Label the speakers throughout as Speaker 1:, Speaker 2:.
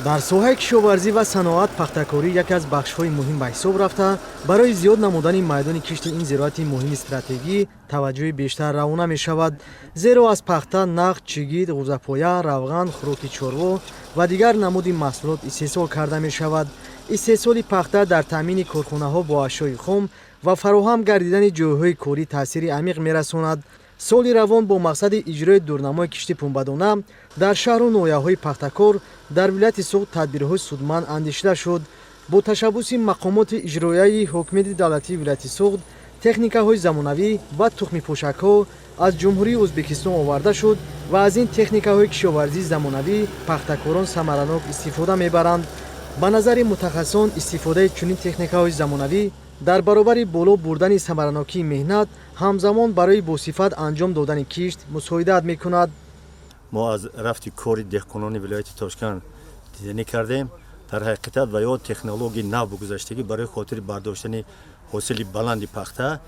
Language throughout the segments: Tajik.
Speaker 1: Дар соҳаи кишоварзӣ ва саноат пахтакорӣ яке аз бахшҳои муҳим ба ҳисоб рафта, барои зиёд намудани майдони кишти ин зироати муҳими стратегӣ таваҷҷӯҳи бештар равона мешавад, зеро аз пахта нах, чигит, ғӯзапоя, равған, хӯроки чорво ва дигар намуди маҳсулот истеҳсол карда мешавад. Истеҳсоли пахта дар таъмини корхонаҳо бо ашёи хом ва фароҳам гардидани ҷойҳои корӣ таъсири амиқ мерасонад. Соли равон бо мақсади иҷрои дурнамои кишти пунбадона дар шаҳру ноҳияҳои пахтакор дар вилояти Суғд тадбирҳои судманд андешида шуд. Бо ташаббуси мақомоти иҷроияи ҳокимияти давлатии вилояти Суғд техникаҳои замонавӣ ва тухмипошакҳо аз Ҷумҳурии Ӯзбекистон оварда шуд ва аз ин техникаҳои кишоварзии замонавӣ пахтакорон самаранок истифода мебаранд. Ба назари мутахассисон, истифодаи чунин техникаҳои замонавӣ дар баробари боло бурдани самаранокии меҳнат, ҳамзамон барои босифат анҷом додани кишт мусоидат мекунад.
Speaker 2: Мо аз рафти кори деҳқонони вилояти Тошканд диданӣ кардем. Дар ҳақиқат ва ё технологияи нав бугузаштагӣ барои хотири бардоштани ҳосили баланди пахта,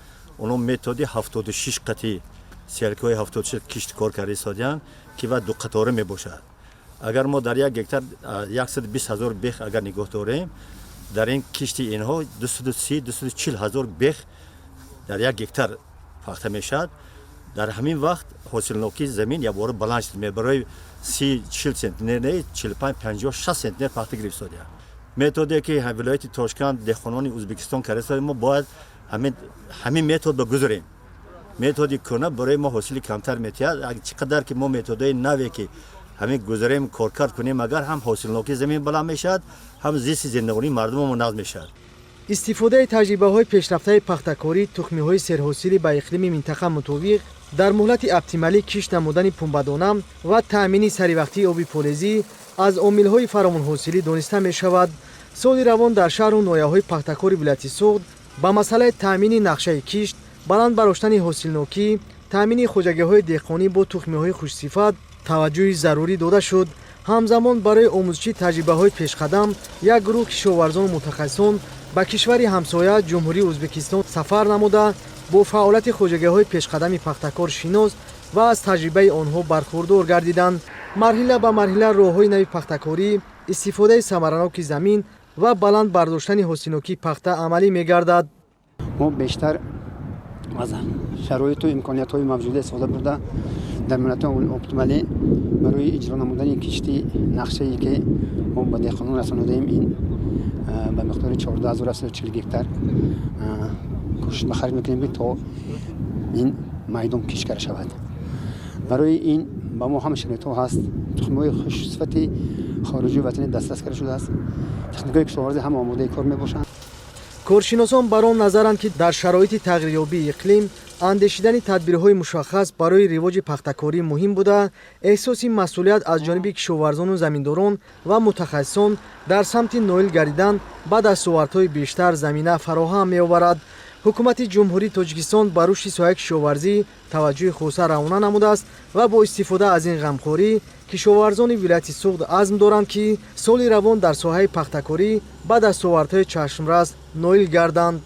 Speaker 2: онҳо методи 76 қати сеялкаҳои 76 кишт кор карда истодианд, ки ва дуқатора мебошад. Агар мо дар 1 гектар 120 ҳазор бех агар нигоҳ дорем, дар ин кишти инҳо 230, 240 ҳазор бех дар 1 гектар пахта мешавад. Дар ҳамин вақт ҳосилнокии замин якбора баланд шуд, барои 30, 40 центнер не, 45, 50, 60 центнер пахта гирифтодианд. Методе ки вилояти Тошканд, деҳқонони Ӯзбекистон карда, мо бояд ҳамин метод ба гузарем. Методи кӯна барои мо ҳосили камтар метиҳад. Чӣ қадар ки мо методҳои наве ки ҳамин гузарем, коркард кунем, агар ҳам ҳосилнокии замин баланд мешавад, ҳам зисти зиндагонии мардумамо нағз мешавад.
Speaker 1: Истифодаи таҷрибаҳои пешрафтаи пахтакорӣ, тухмиҳои серҳосилӣ ба иқлими минтақа мутобиқ, дар муҳлати оптималӣ кишт намудани пунбадона ва таъмини саривақтии оби полезӣ аз омилҳои фаровонҳосилӣ дониста мешавад. Соли равон дар шаҳру ноҳияҳои пахтакори вилояти Суғд ба масъалаи таъмини нақшаи кишт, баланд бардоштани ҳосилнокӣ, таъмини хоҷагиҳои деҳқонӣ бо тухмиҳои хушсифат таваҷҷӯҳи зарурӣ дода шуд. Ҳамзамон барои омӯзиши таҷрибаҳои пешқадам як гурӯҳ кишоварзону мутахассисон ба кишвари ҳамсоя, Ҷумҳурии Ӯзбекистон, сафар намуда, бо фаъолияти хоҷагиҳои пешқадами пахтакор шинос ва аз таҷрибаи онҳо бархурдор гардиданд. Марҳила ба марҳила роҳҳои нави пахтакорӣ, истифодаи самараноки замин ва баланд бардоштани ҳосилнокии пахта амалӣ мегардад.
Speaker 3: Мо бештар аз шароиту имкониятҳои мавҷуда истифода бурда, дар муҳлати оптималӣ барои иҷро намудани кишти нақшае, ки мо ба деҳқонон расонидаем, ин ба миқдори 14 840 гектар, кӯшиш ба харҷ мекунем, ки то ин майдон кишт карда шавад. Барои ин ба мо ҳама шароитҳо ҳаст: тухмиҳои хушсифати хориҷию ватанӣ дастрас карда шудааст, техникаҳои кишоварзӣ ҳама омодаи кор мебошанд.
Speaker 1: Коршиносон бар он назаранд, ки дар шароити тағйирёбии иқлим андешидани тадбирҳои мушаххас барои ривоҷи пахтакорӣ муҳим буда, эҳсоси масъулият аз ҷониби кишоварзону заминдорон ва мутахассисон дар самти ноил гардидан ба дастовардҳои бештар замина фароҳам меоварад. Ҳукумати Ҷумҳурии Тоҷикистон ба рушди соҳаи кишоварзӣ таваҷҷӯҳи хоса равона намудааст ва бо истифода аз ин ғамхорӣ кишоварзони вилояти Суғд азм доранд, ки соли равон дар соҳаи пахтакорӣ ба дастовардҳои чашмрас ноил гарданд.